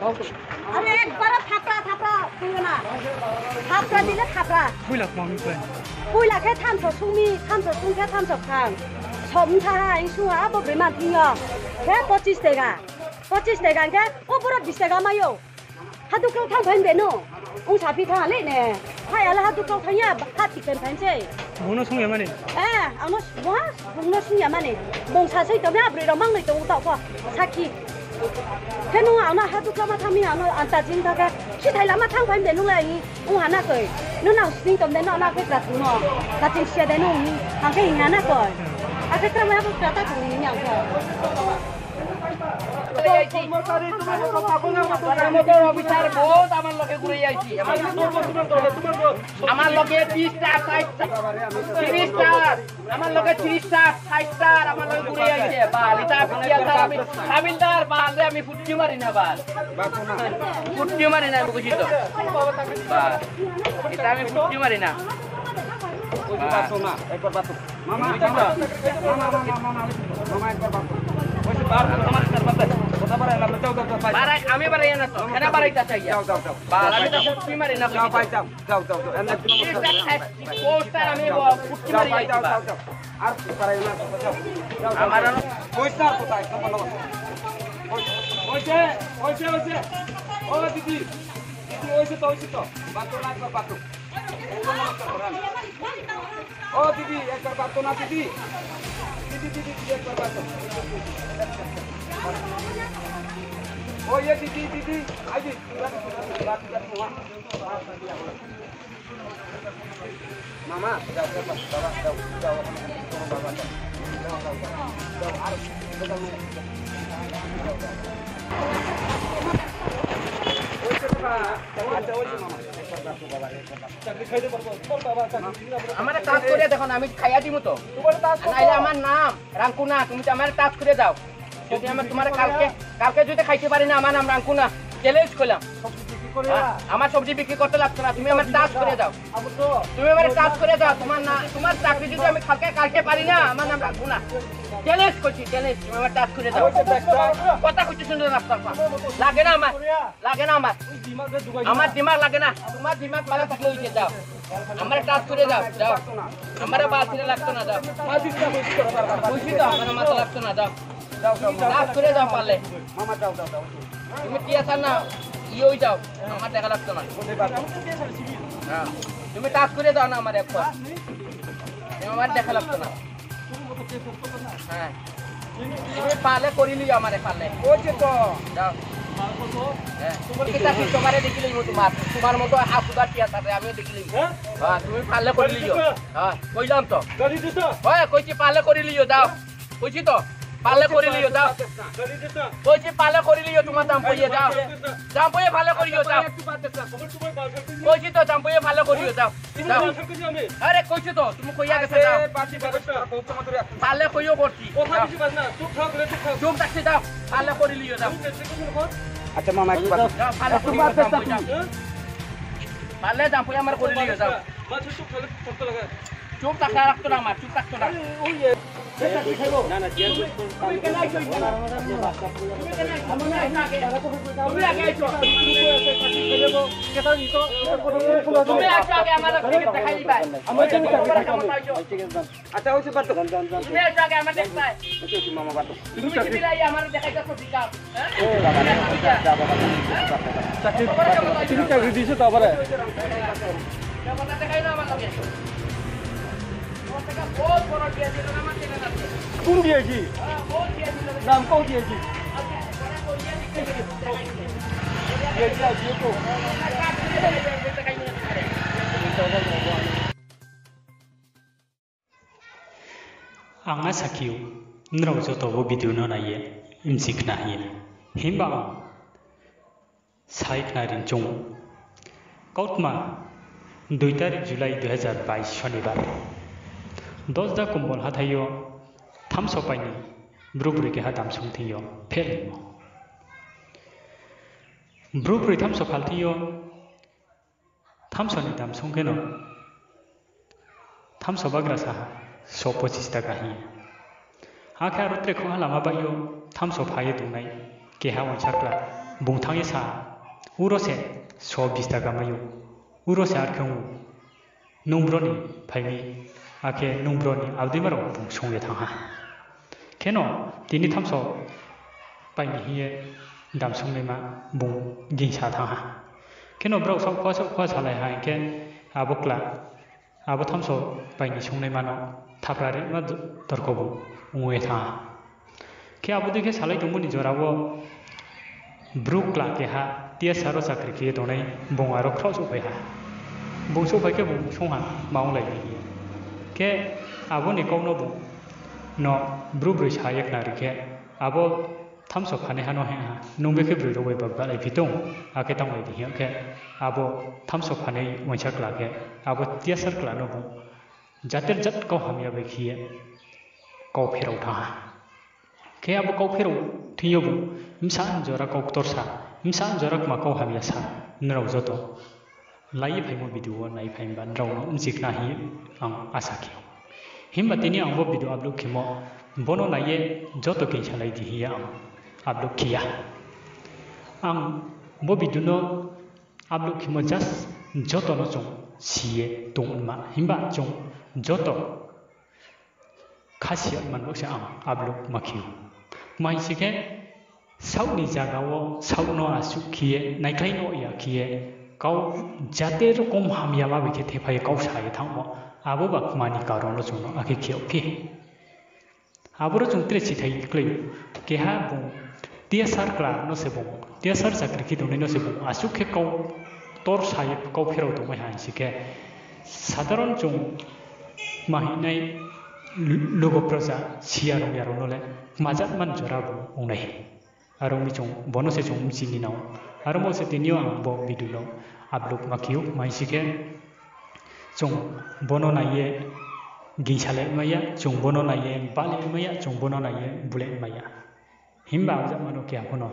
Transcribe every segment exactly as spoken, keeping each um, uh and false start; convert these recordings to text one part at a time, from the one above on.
Are ekbar thapra thapra tongna. Thapra dile thapra. Poila khe thamso sung mi, thamso sung khe thamso kthang. Som tha ha, ing sung ha, abo broi man thing yo. Khe pochis tega. Pochis tega khe, o boro bis tega mai ou. Haduklau thanng phai de no. Ong saphi thanng le ne. Hai ala haduklau thanng ya, ha tiken phai se. Bung no sung ya mani. Eh, ang no, bung ha, bung no sung ya mani. Bung sa sei tong ya, broi rao mang noi tong u taoh pho. Sakhi. Khe nung ang no haduklau ma thanng mi ang no anta jing tha khe. Sithai lama thanng phai de nung lai. Ong ha na koi. Nung nang sing tong de no na khe kra thung no. Kaching sia de nung. Ang khe hing ha na koi. Akhe kra mai abo kra ta thung ni ang khe. কর্মচারী, তোমার কথা বলে আমার দোকানে। Motor officer বহুত আমার লগে ঘুরে আইছি। আমার, আমার লগে বিশ টা, ষাট টা, ত্রিশ টা, আমার লগে ত্রিশ টা, ষাট টা, আমার লগে ঘুরে আইছে। বাল, এটা আমি কি আর আমি হাবিলদার, বাল রে, আমি ফুটকি মারি না, বাল। ফুটকি মারি না, আমি বুঝি তো। বাল, এটা আমি ফুটকি মারি না। ওই যে বাচ্চা না, একবার বাচ্চা। মামা, মামা, মামা, মামা, মামা, একবার বার করো। ওই যে বার করো, আমার একবার বার করো। কথা বাড়ায় না, যাও, যাও, যাও, ভাই। বাড়াই, আমি বাড়াই না তো, এরা বাড়াইতে চাই। যাও, যাও, যাও। বাড়াই, আমি তো ফুটকি মারি না, যাও, বুঝি ভাই, তো। যাও, যাও, যাও, যাও। এমনি কোনো এটা সমস্যা নেই। খাই, পোস্টার আমি ব-, ফুটকি যাও, মারি ভাই, যাইছি, যাও, বা। যাও, যাও। আর বাড়াই না, যাও, যাও। আমার আর পয়সা কোথায়? তোমার লোক। ওই, ওই যে, ওই যে, ওই যে। ও দিদি, দিদি, ওই যে তো, ওই যে তো। বাথরুম, একবার বাথরুম। ও দিদি, একবার বাদ দো না দিদি। দিদি, দিদি, দিদি, একবার বাদ দো। ও ইয়ে দিদি, দিদি, আই দি, তুই বাদ দে, তুই বাদ দে, তুই বাদ দে, তুই বাদ দে। মামা, যাও, যাও, বাবা, যাও, যাও, বাবা, যাও, যাও, যাও, যাও, আর কোথাও নেই। যাও, যাও। ওই তো বাবা, আচ্ছা, ওই তো মামা, একবার বাদ দো, বাবা, একবার বাদ দো। আমারে টাচ করে দেখো না, আমি খাইয়া দিমু তো। তোমার টাচ করো। নাইলে আমার নাম রাঙ্কু না, তুমি তো আমারে টাচ করে দাও। যদি আমার, তোমার কালকে, কালকে যদি খাইতে পারি না, আমার নাম রাঙ্কু না। চ্যালেঞ্জ করলাম। সবজি বিক্রি করে। হ্যাঁ, আমার সবজি বিক্রি করতে লাগতো না, তুমি আমার টাচ করে দাও। তুমি আমার টাচ করে দাও, তোমার না, তোমার চাকরি যদি আমি কালকে, কালকে পারি না, আমার নাম রাঙ্কু না। চ্যালেঞ্জ করছি, চ্যালেঞ্জ, তুমি আমার টাচ করে দাও। কথা কইতে সুন্দর রাস্তা। লাগে না আমার। লাগে না আমার। আমার দিমাগ লাগে না। তোমার দিমাগ ভালো থাকলে হইছে, যাও। আমারে টাচ করে যাও, যাও। আমারে বাদ দিলে লাগতো না, যাও। কইছি তো, আমার মাথা লাগতো না, যাও। টাচ করে যাও পারলে। তুমি কি আসার না? ইয়ে হয়ে যাও। আমার দেখা লাগতো না। হ্যাঁ। তুমি টাচ করে যাও না আমার একবার। তুমি আমার দেখা লাগতো না। হ্যাঁ। তুমি পারলে করি লিও আমারে, পারলে। ওই যে তো। যাও। হ্যাঁ। কিতা কি তোমারে দেখি লইব তোমার? তোমার মতো হাফ উদার কি আছে, আমিও দেখি লইব। হ্যাঁ? হ্যাঁ, তুমি পারলে করি লিও। হ্যাঁ, কইলাম তো। গালি দিছ? হ্যাঁ, কইছি পারলে করি লিও, যাও। কইছি তো, পারলে করি লিও, যাও। গালি দিছ? কইছি পারলে করি লিও, তোমার দাম পইয়ে, যাও। দাম পইয়ে পারলে করিও, যাও। কইছি তো, দাম পইয়ে পারলে করিও, যাও। যাও। আরে কইছো তো, তুমি কইয়া গেছো, যাও। পারলে কইও করছি। কথা বেশি বাজ না, চুপ থাক রে, চুপ থাক। চুপ থাকছি, যাও। পারলে করি লিও, যাও। আচ্ছা মামা, একটু বাদ। যাও, পারলে করি লিও, যাও। পারলে যাও, আমার করি লিও, যাও। চুপ থাকলে শক্ত লাগে। চুপ থাকলে রাখতো না আমার, চুপ থাকতো না। তুমি আগে আগে আমার লগে দেখাই দিবা। আচ্ছা, ওই যে বাদ দাও। তুমি আগে আমার দেখবাই। ওই যে, ওই যে মামা বাদ দাও। তুমি কি দিলাই আমার দেখাই যাচ্ছ বিকাশ? হ্যাঁ? চাকরি, তুমি চাকরি দিছো তো আবার? ব্যাপারটা দেখাই না আমার লগে। তোমার থেকে বহুত বড় ডিআইজি, আমার চেনা আছে। কোন ডিআইজি? হ্যাঁ, বহুত ডিআইজি। নাম কোন ডিআইজি? ডিআইজি আছে তো। Ang asa khe ou, nrao joto bo video no nai ye, mchi khna hing ye. Himba ang sai khna ri choung ou. Kautma, dui tarik July dui hazar bais Sonibar. Dosda Kumbol hathái yo thamso pai ni bru broi keha damsong thing yo phehlaimo. Bru broi thamso phal thing yo, thamso ni damsong khe no, thamso bagra sa ha, so pochis taka hing ye. Akhe aro tre khongha lama baih yo thamso phai ye tongnai keha uaingsa kla. Bung thanng ye sa, uro se so bis taka mai ou, uro se arkhe ong ou, nung bro ni phai mi, akhe nung bro ni abdeima rao bung sung ye thanng ha. Kheno tini thamso pai ni hing ye dam sungnaima bung gingsa thanng ha. Kheno brao saohkha saohkha salai ha hing khe, abo kla, abo thamso pai ni sungnaima no thapra rima torko bung ong ye thanng ha. Khe abo dei khe salai tongmo ni jora wo bru kla keha T S R wo chakri khe ye tongnai, bung aro khraoh souhphai ha. Bung souhphai khe bung sung ha, ma onglai di hing ye. Khe abo ni kau no bung no bru broi sa ye khnari khe, abo thamso phanaiha no hing ha, nung bekhe broi rao bai ba bahlai phi tong, akhe tanglai di hing khe, abo thamso phanai uaingsa kla khe, abo T S R kla no bung jater jat kau hamya bai khe ye kau pherao thanng ha. Khe abo kau pherao thing yo bung bsa jora kau ktor sa, bsa jora kma kau hamya sa, nrao joto lai ye phaimo video wo nai phai himba nrao no bchi khna hing ye ang asa khe ou. Himba tini ang bo video upload khemo, bo no nai ye joto gingsalai di hing ye ang upload khe ya. Ang bo video no upload khemo just joto no chung si ye tongma, himba chung joto khasi ya man bo se ang upload ma khe ou. Kma hing si khe, saoh ni zaga wo saoh no asuh khe ye, naikhlai no ya khe ye, kau jate rokom hamyama bai khe thephai ye kau sa ye thanngmo, abo ba kma ni karon no chung no akhe khe yagphi. Aboro chung tre sithai klái ou. Keha bung T S R kla no se bung, T S R chakri khe tongnai no se bung asuh khe kau ktor sa ye kau pherao tongmai ha hing si khe, sadharon chung kma hingnai lugo proja siya rao ya rao no le kma jat man jora bo ong nai. Aro mi chung bo no se chung bchi ni nang ou. Aro mo se tini yo ang bo video no upload ma khe ou, kma hing si khe chung bo no nai ye gingsalai mai ya, chung bo no nai ye bahlai mai ya, chung bo no nai ye bulai mai ya. Himba ang jama no keha pho no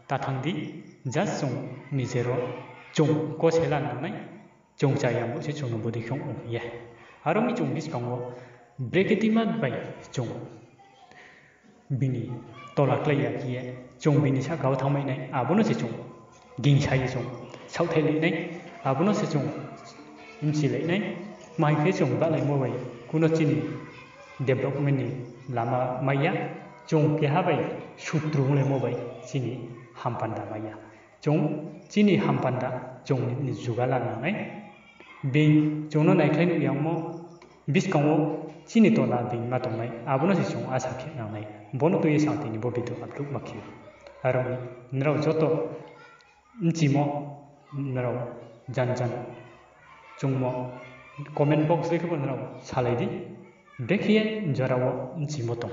ta thanng di, just chung nijer wo chung kose la nang nai, chung chaya bo se chung no bodei khe ong ye. Aro mi chung buskang wo brekhe tima bai chung bini tola klái ya khe ye, chung bini sahka wo thanngmai nai, abo no se chung gingsa ye chung saohthailai nai, abo no se chung bchilai nai. Kma hing khe chung bahlaimo bai kuno chini development ni lama mai ya, chung keha bai sutru onglaimo bai chini hampanda mai ya. Chung chini hampanda chung ni juga la nang nai. Being chung no naikhlai nuh yagmo buskang wo chini tola being ma tongnai, abo no se chung asa khe nang nai. Bo no tui ye sa tini bo video upload ma khe ou. Aro ni nrao joto bchimo, nrao jan jan chungmo comment box dei khe bo nrao salai di. Brekhe ye jora wo bchimo tong.